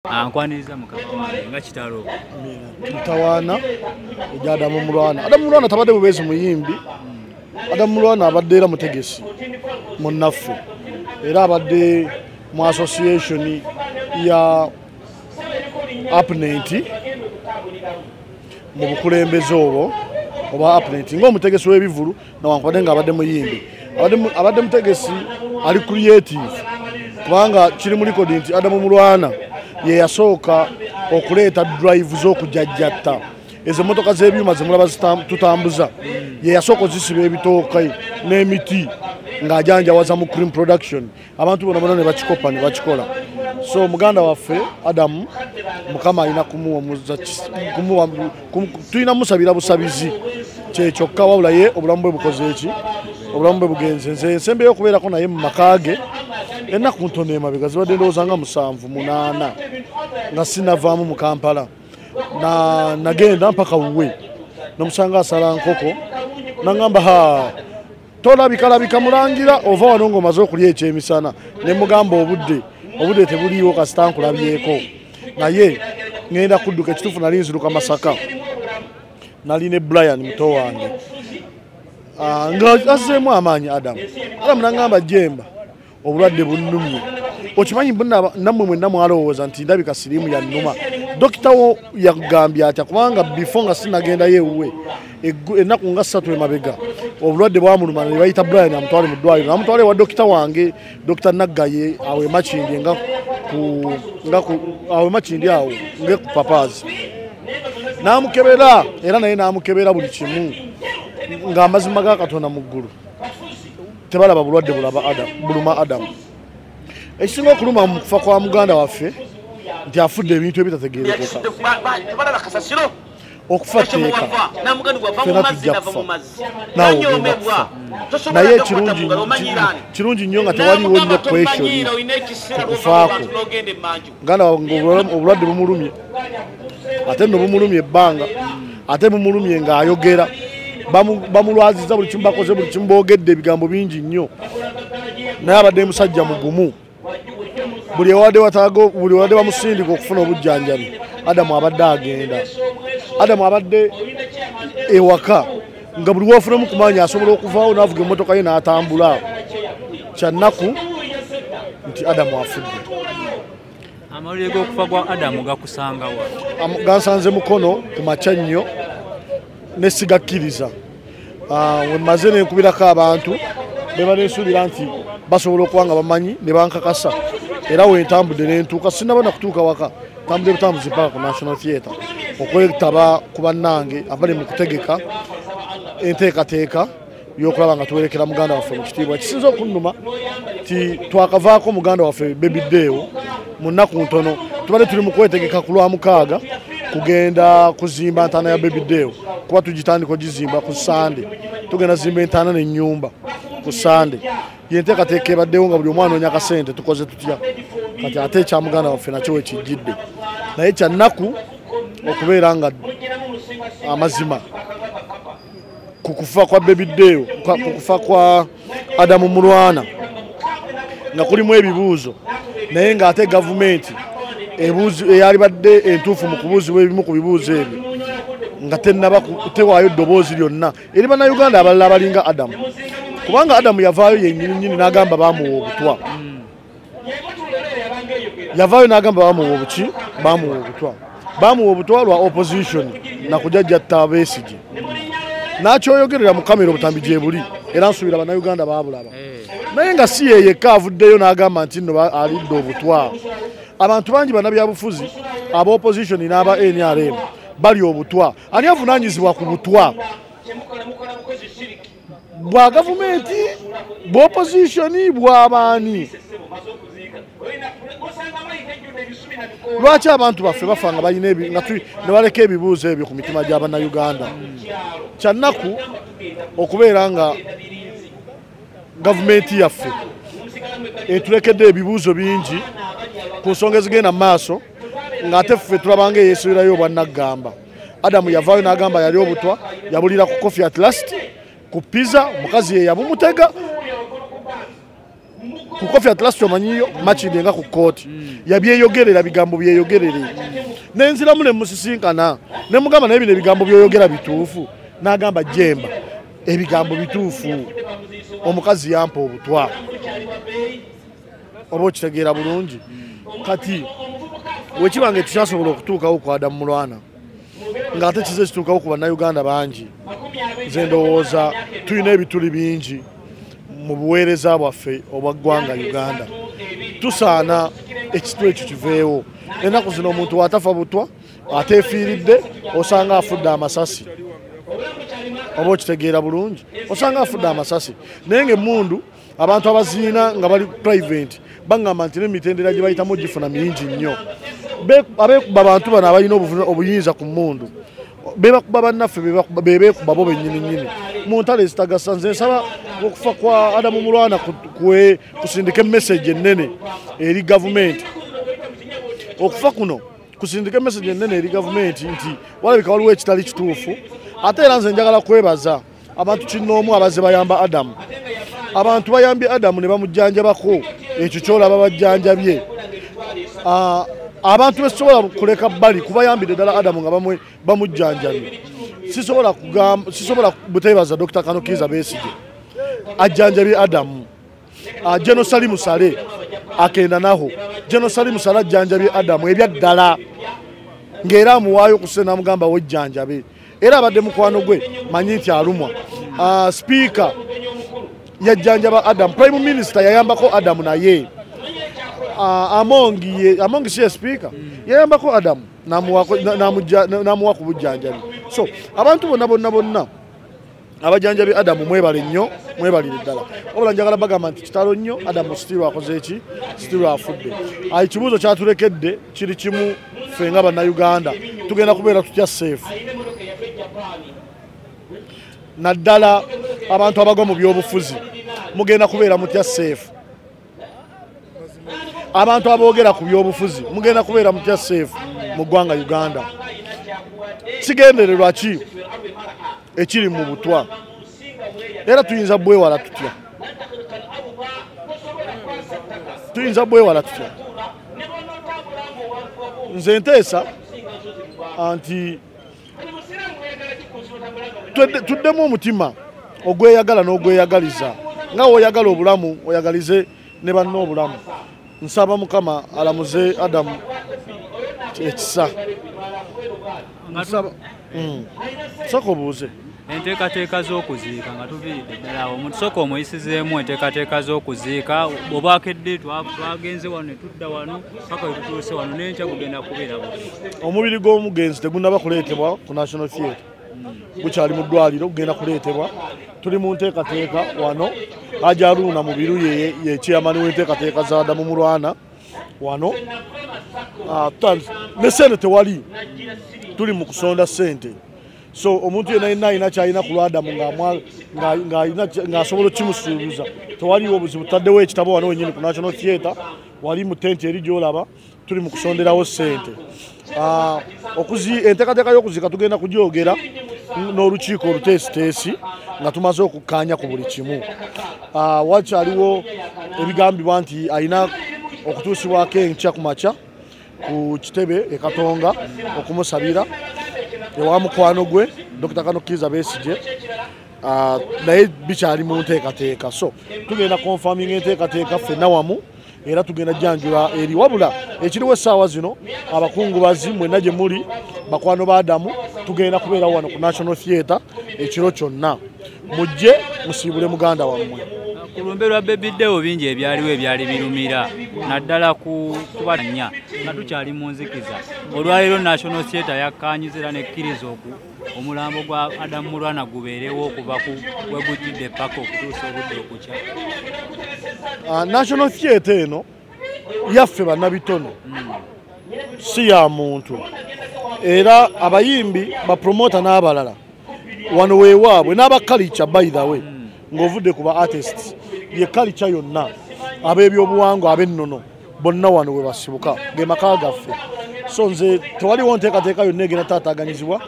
Ankwaniriza mukama nga kitalo mutawaana ejja Adamu Mulwana. Adamu Mulwana tabadde bubeezi muyimbi. Adamu Mulwana abadde era mutegesi munnaffe, era abadde mu association ya APNET mu bukulembeze obwo oba APNET ng'omutegesi w'ebivulu, nawankubadde ng'abadde muyimbi, abadde mutegesi ali creative, kubanga kiri mu record nti Adamu Mulwana ye yasooka okuleeta drive z'okujajjatta ezo emmotoka z'ebyuma zemulaba tutambuza, ye yasooka ozisiba ebitooke n'emiti ng'ajanjawaza mu cream production, abantu bonna bonna ne bakikopa ne bakikola. So muganda waffe Adamu, Mukama alina kumuwa, tulina musabira busabizi kyekyokka, wabula ye obulamu bwe bukoze eki, obulamu bwe bugenze. Nze nsembeyo okubeerako naye mu maka ge ennaku ntono emabega, zibadde ndowooza nga 7 8 nga sinavaamu mu Kampala. Nagenda mpaka wuwe nomusanga asala nkoko, nangamba ha tolabikalabika mulangira ova wano ng'omaze okulya ekyemisana. Ne mugamba obudde tebuliiwo kasita nkulabyeko, naye ngenda kudduka. Ekituufu nali nziruka Masaka, nali ne Brian muto wange nga azzeemu amaanyi. Adamu nangamba Jemba obulwadde bunnumye, okimanyi nammwe mwenna mwalowooza nti ndabika siriimu yannuma. Dokita wo yagambye atya? Kubanga before nga sinagendayo ewuwe ennaku nga 3 emabega obulwadde bwamuluma, ne bayita Brian amutwale mu ddwaliro, namutwale ewa dokita wange, Dokita Naggaye awo e Makindye, awo e Makindye awo nge ku Papaazi, n'amukebera era naye n'amukebera buli kimu, ng'amazima ga Katonda mu ggulu tebalaba bulwadde buluma Adamu. Ekisinga okuluma mu kufa kwa muganda waffe nti afudde ebintu ebitategeerekeka. Okufa tteeka, ffenna tujja kufa, naawe ogenda kufa, naye kirungi nnyo nga tewaliwo nnyo question ku kufaako. Muganda wange obulwadde bumulumye, ate nno bumulumye ebbanga, ate bumulumye ng'ayogera, bamulwaziza buli kimu, bakoze buli kimu, boogedde ebigambo bingi nnyo, naye abadde musajja mugumu. Buli wadde bamusindika okufuna obujjanjabi, Adamu abadde agenda. Adamu abadde ewaka nga buli wofunamu kumanya asobola okuvaawo n'avuga emmotoka ye n'atambula. Kyannaku nti Adamu afudde. Amawulire g'okufa kwa Adamu gakusangawa? Gansanze Mukono ku makya nnyo ne sigakkiriza. We mmaze ne nkubirako abantu be baneesuubira nti basobola okuba nga bamanyi ne bankakasa, era we ntambudde ne ntuuka, sinnaba na kutuuka waka, ntambudde butambuzi mpaka ku National Theatre okwetaba ku bannange abali mu kutegeka enteekateeka y'okulaba nga tuwerekera muganda waffe mu kitiibwa. Kisinza okunnuma nti twakavaako muganda waffe Baby Deo mu nnaku ntono, tubadde tuli mu kwetegeka ku Lwamukaaga kugenda kuzimba ntaana ya Baby Deo, kuba tugitandika ogizimba ku Sande, tugenda zimba entaana n'ennyumba ku Sande. Yenteekateeka ebaddewo nga buli omwana onya akasente, tukoze tutya kati ate ekya muganda waffe nakyo wekijjidde. Naye kyannaku okubeera nga amazima ku kufa kwa Baby Deo, ku kufa kwa Adamu Mulwana nga kulimu ebibuuzo, naye ng'ate gavumenti eyalibadde entuufu mu kubuuzibwa ebimu ku bibuuzo ebyo nga tennaba tewaayo ddoboozi lyonna eri Bannayuganda abalala abalinga Adamu, kubanga Adamu yavaayo yennyini nnyini n'agamba baamuwa obutwa. Yavaayo n'agamba baamuwa obuki, baamuwa obutwa, baamuwa obutwa lwa opposition na kujajjatta Besigye. N'akyoyogerera mu kamera obutambi gye buli, era nsuubira Bannayuganda baabulaba, naye nga si ye yekka avuddeyo n'agamba nti nno alidde obutwa. Abantu bangi bannabyabufuzi aba opposition n'aba NRM bali obutwa. Ani avunaanyizibwa ku butwa? Bwa gavumenti, bwa opposition, bw'abaani? Lwaki abantu baffe bafa nga balina ne baleka ebibuuzo ebyo ku mitima gya Bannayuganda? Kyannaku okubeera nga gavumenti yaffe etulekedde ebibuuzo bingi ku nsonga ezigenda mu maaso, ng'ate ffe tulabanga eyeesuubirayo obwannaggamba. Adamu yavaayo n'agamba yali obutwa, yabulira ku coffee at last, ku pizza, omukazi ye yabumutega. Ku Kofi Atlas omanyiyo Makindye nga ku kooti. Yabyeyogerera bigambo byeyogerere. Nenziramu ne musisinkana ne mugamba naye bino ebigambo byoyogera bituufu. N'agamba Jemba ebigambo bituufu, omukazi yampa obutwa. Oba okitegeera bulungi. Kati wekibanga tukyasobola okutuukawo ku Adamu Mulwana ng'ate kize kituukawo ku bannayuganda bangi, nze ndowooza tulina ebituli bingi mu buweereza bwaffe obwa ggwanga Uganda. Tusaana ekitu ekyo kiveewo. Ennaku zino omuntu watafa butwa ateefiiridde, osanga afudde amasasi. Oba okitegeera bulungi, osanga afudde amasasi. Naye ng'emmundu abantu abaziina nga bali private bagamba nti n'emitendera gye bayitamu gifuna mingi nnyo. Abeekuba bantu bano abalina obuyinza ku mmundu bebakuba bannaffe, bebeekuba bo bennyini nnyini mu ntalo ezitagasa. Nze nsaba okufa kwa Adamu Mulwana kusindika emessage ennene eri gavumenti. Okufa kuno kusindika emessage ennene eri gavumenti nti walabika waliwo ekitali kituufu. Ate era nze njagala kwebaza abantu kinnoomu abazze bayamba Adamu. Abantu bayambye Adamu ne bamujjanjabako, ekyo kyolaba bajjanjabye. Abantu besobola kuleka bbali kubayambidde ddala Adamu nga bamujjanjabye. Sisobola buteebaza Dr. Kano Kiiza Besigye ajjanjabye Adamu. General Salim Saleh akenda naho. General Salim Saleh ajjanjabye Adamu ebya ddala ng'era amuwaayo ku ssente n'amugamba wejjanjabe. Era abadde mukwano gwe manyi nti alumwa. Speaker yajjanjaba Adamu, Prime Minister yayambako Adamu naye. Amongi si speaker yayambako Adamu n'amuwa ku bujjanjabi. So abantu bonna bonna bonna abajjanjabi Adamu mwebale nnyo, mwebalire ddala. Wabula njagala bagamba nti kitalo nnyo, Adamu still akoze eki, still afudde. Ekibuuzo kyatulekedde kiri kimu, ffe nga bannayuganda tugenda kubeera tutya safe, naddala abantu abagwa mu byobufuzi mugenda kubeera mutya safe? Abantu aboogera ku byobufuzi mugenda kubeera mutya safe mu ggwanga Uganda? Kigendererwa ki ekiri mu butwa? Era tuyinza bwewala tutya? Tuyinza bwewala tutya? Nze nteesa nti tuddemu omutima ogweyagala n'ogweyagaliza, nga woyagala obulamu oyagalize ne banna obulamu. Nsaba Mukama alamuze Adamu ekisa. Nsaba sooka obuuze. Enteekateeka z'okuziika nga tuviiridde ddala awo, omuntu sooka omuyisizeemu enteekateeka z'okuziika. Bw'obwakedde twagenze wano ne tudda wano paka we tutuuse wano, n'enkya gugenda kubeera bubi. Omubiri gw'omugenzi tegunnaba kuleetebwa ku National Theatre, gukyali mu ddwaliro, gugenda kuleetebwa. Tuli mu nteekateeka wano, Haji Haruna Mubiru ye chairman w'enteekateeka za Adamu Mulwana wano. Ne ssente tewali, tuli mu kusonda ssente. So omuntu yenna yenna alina kyalina ku lw'Adamu ng'asobola okkimusuubuza, tewaliwo obuzibu. Tutaddewo ekitabo wano wennyini ku National Theatre, wali mu tenti eri gy'olaba, tuli mu kusonderawo ssente. Enteekateeka y'okuziika tugenda kugyogera n'olukiiko oluteesiteesi nga tumaze okukkaanya ku buli kimu. Wakyaliwo ebigambibwa nti alina okutuusibwako enkya ku makya ku kitebe e Katonga okumusabira ewa mukwano gwe Dr. Kano Kiiza Besigye, naye bikyali mu nteekateeka. So tugenda confirming enteekateeka ffenna wamu, era tugenda janjula eri. Wabula ekiriwo essaawa zino, abakungubazi mwenna gye muli bakwano ba Adamu, tugenda kubeera wano ku National Theatre ekiro kyonna. Mujje musiibule muganda wammwe. Ku lumbe lwa Baby Deo bingi ebyaliwo ebyali birumira, naddala ku kubanya nga tukyali mu nzikiza. Olwaleero National Theatre yakkaanyiza era nekkiriza omulambo gwa Adamu Mulwana gubeerewo okuva ku we gujjidde paka okutuusa obudde okukya. National Theatre eno yaffe bannabitono, si ya muntu. Era abayimbi, bapromota n'abalala wano weewaabwe n'abakalica, by the way, ng'ovudde ku ba artists, ye kalica yonna, ab'ebyobuwangwa, ab'ennono bonna wano we basibuka, ge maka gaffe. So nze tewaliwo nteekateeka yonna egenda taataaganyizibwa.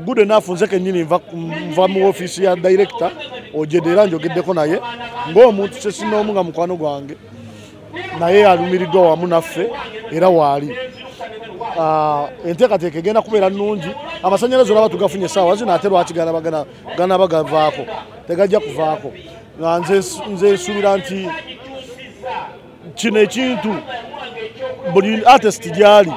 Good enough, nze kennyini nva mu ofiisi ya director Ojedde, era njogeddeko naye ng'omuntu sesinoomu nga mukwano gwange. Naye alumiriddwa wamu naffe era waali. Enteekateeka egenda kubeera nnungi. Amasannyalaze olaba tugafunye essaawa zino, ate lwaki ganaba gavaako? Tegajja kuvaako. Nga nze nsuubira nti kino ekintu buli artist gyali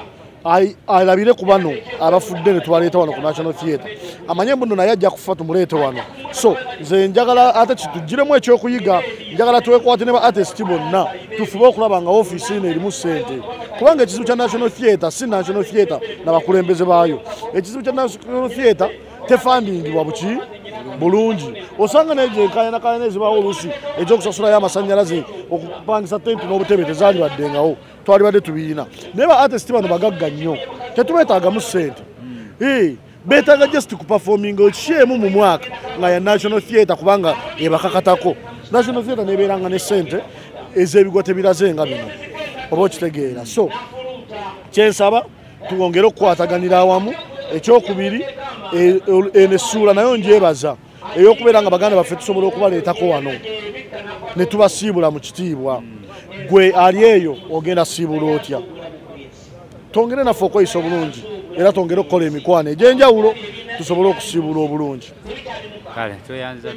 alabire ku bano abafudde ne tubaleeta wano ku National Theatre, amanye mbuno naye ajja kufa tumuleete wano. So nze njagala ate kitugiremu ekyokuyiga, njagala twekwate ne ba artist bonna tufube okulaba nga ofiisi eno erimu ssente, kubanga ekizibu kya National Theatre si National Theatre n'abakulembeze baayo. Ekizibu kya National Theatre tefandingibwa buki bulungi, osanga nejo enkayanakayana ezibaawo oluusi ez'okusasulayo amasannyalaze, okupangisa tenti n'obutebe tezaalibaddengawo, twalibadde tubiina. Naye ba artist bano bagagga nnyo, tetubeetaagamu ssente. Beetaaga just kuperforminga ekiemu mu mwaka nga ya National Theatre, kubanga ebakakatako. National Theatre nebeeranga ne ssente ez'ebigwa tebiraze nga bino, oba okitegeera. So kyensaba twongere okukwataganira awamu. Ekyokubiri, eno essuula nayo njebaza ey'okubeera nga baganda baffe tusobola okubaleetako wano ne tubasiibula mu kitiibwa. Gwe ali eyo ogenda siibula otya? Twongere naffe okweyisa obulungi, era twongere okukola emikwano egy'enjawulo tusobole okusiibula obulungi. Kale tweyanza.